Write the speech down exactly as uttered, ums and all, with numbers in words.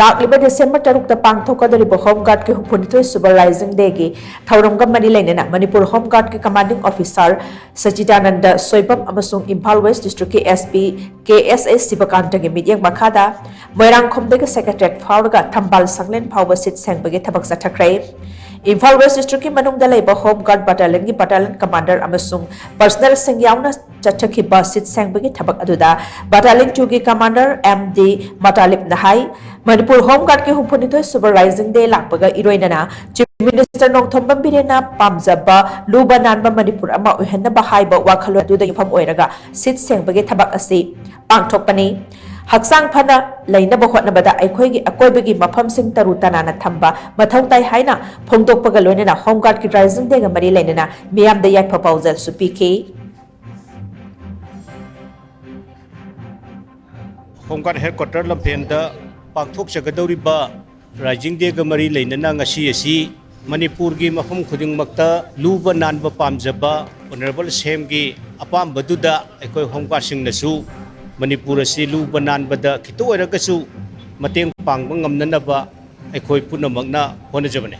ꯂꯥꯛꯂꯤꯕ ꯗꯤꯁꯦꯝꯕꯔ ꯇꯔꯨꯛꯇ ꯄꯥꯡꯊꯣꯛꯀꯗꯧꯔꯤꯕ ꯍꯣꯝ ꯒꯥꯔꯗꯀꯤ ꯍꯨꯝꯐꯨꯅꯤꯊꯣꯏ ꯁꯨꯕ ꯔꯥꯏꯖꯤꯡ ꯗꯦꯒꯤ ꯊꯧꯔꯝꯒ ꯃꯔꯤ ꯂꯩꯅꯅ Manipur home ꯒꯥꯔꯗꯀꯤ commanding officer ꯁꯆꯤꯗꯥꯅꯟꯗ Soibam ꯑꯃꯁꯨꯡ ꯏꯝꯐꯥꯜ ꯋꯦꯁ ꯗꯤꯁꯇ꯭ꯔꯤꯛꯀꯤ S P K S A ꯁꯤꯕꯀꯥꯟꯇꯒꯤ ꯃꯤꯠꯌꯦꯡ ꯃꯈꯥꯗ ꯃꯣꯏꯔꯥꯡꯈꯣꯝꯗꯒꯤ ꯁꯦꯀ꯭ꯔꯦꯇꯦꯔꯤꯌꯦꯠ ꯐꯥꯎꯔꯒ ꯊꯝꯕꯥꯜ ꯁꯪꯂꯦꯟ ꯐꯥꯎꯕ ꯁꯤꯠ ꯁꯦꯡꯕꯒꯤ ꯊꯕꯛ ꯆꯠꯊꯈ꯭ꯔꯦ꯫ ꯏꯝꯐꯥꯜ ꯋꯦꯁ ꯗꯤꯁꯇ꯭ꯔꯤꯛꯀꯤ ꯃꯅꯨꯡꯗ ꯂꯩꯕ ꯍꯣꯝ ꯒꯥꯔꯗ ꯕꯠꯇꯥꯂꯤꯌꯟꯒꯤ ꯕꯠꯇꯥꯂꯤꯌꯟ ꯀꯃꯥꯟꯗꯔ ꯑꯃꯁꯨꯡ ꯄꯔꯁꯅꯦꯜꯁꯤꯡ ꯌꯥꯎꯅ ꯆꯠꯊꯈꯤꯕ ꯁꯤꯠ ꯁꯦꯡꯕꯒꯤ ꯊꯕꯛ ꯑꯗꯨꯗ ꯕꯠꯇꯥꯂꯤꯌꯟ two ꯒꯤ ꯀꯃꯥꯟꯗꯔ M D ꯃꯇꯥꯂꯤꯞꯅ ꯍꯥꯏ, ꯃꯅꯤꯄꯨꯔ ꯍꯣꯝ ꯒꯥꯔꯗꯀꯤ ꯍꯨꯝꯐꯨꯅꯤꯊꯣꯏ ꯁꯨꯕ ꯔꯥꯏꯖꯤꯡ ꯗꯦ ꯂꯥꯛꯄꯒ ꯏꯔꯣꯏꯅꯅ ꯆꯤꯐ ꯃꯤꯅꯤꯁꯇꯔ ꯅꯣꯡꯊꯣꯝꯕꯝ ꯕꯤꯔꯦꯟꯅ ꯄꯥꯝꯖꯕ ꯂꯨꯕ ꯅꯥꯟꯕ ꯃꯅꯤꯄꯨꯔ ꯑꯃ ꯑꯣꯏꯍꯟꯅꯕ ꯍꯥꯏꯕ ꯋꯥꯈꯜꯂꯣꯟ ꯑꯗꯨꯗ ꯌꯨꯝꯐꯝ ꯑꯣꯏꯔꯒ ꯁꯤꯠ ꯁꯦꯡꯕꯒꯤ ꯊꯕꯛ ꯑꯁꯤ ꯄꯥꯡꯊꯣꯛꯄꯅꯤ꯫ ꯍꯛꯆꯥꯡ ꯐꯅ ꯂꯩꯅꯕ ꯍꯣꯠꯅꯕꯗ ꯑꯩꯈꯣꯏꯒꯤ ꯑꯀꯣꯏꯕꯒꯤ ꯃꯐꯝꯁꯤꯡ ꯇꯔꯨ ꯇꯅꯥꯟꯅ ꯊꯝꯕ ꯃꯊꯧ ꯇꯥꯏ ꯍꯥꯏꯅ ꯐꯣꯡꯗꯣꯛꯄꯒ ꯂꯣꯏꯅꯅ ꯍꯣꯝ ꯒꯥꯔꯗꯀꯤ ꯔꯥꯏꯖꯤꯡ ꯗꯦꯒ ꯃꯔꯤ ꯂꯩꯅꯅ ꯃꯤꯌꯥꯝꯗ ꯌꯥꯏꯐ ꯄꯥꯎꯖꯦꯜꯁꯨ ꯄꯤꯈꯤ꯫ ꯍꯣꯝ ꯒꯥꯔꯗ ꯍꯦꯗꯀ꯭ꯋꯥꯇꯔ ꯂꯝꯐꯦꯜꯗ ꯄꯥꯡꯊꯣꯛꯆꯒꯗꯧꯔꯤꯕ ꯔꯥꯏꯖꯤꯡ ꯗꯦꯒ ꯃꯔꯤ ꯂꯩꯅꯅ ꯉꯁꯤ ꯑꯁꯤ ꯃꯅꯤꯄꯨꯔꯒꯤ ꯃꯐꯝ ꯈꯨꯗꯤꯡꯃꯛꯇ ꯂꯨꯕ ꯅꯥꯟꯕ ꯄꯥꯝꯖꯕ ꯑꯣꯅꯔꯦꯕꯜ ꯁꯦꯝꯒꯤ ꯑꯄꯥꯝꯕꯗꯨꯗ ꯑꯩꯈꯣꯏ ꯍꯣꯝ ꯒꯥꯔꯗꯁꯤꯡꯅꯁꯨ ꯃꯅꯤꯄꯨꯔ ꯑꯁꯤ ꯂꯨꯕ ꯅꯥꯟꯕꯗ ꯈꯤꯇ ꯑꯣꯏꯔꯒꯁꯨ ꯃꯇꯦꯡ ꯄꯥꯡꯕ ꯉꯝꯅꯅꯕ ꯑꯩꯈꯣꯏ ꯄꯨꯝꯅꯃꯛꯅ ꯍꯣꯠꯅꯖꯕꯅꯤ꯫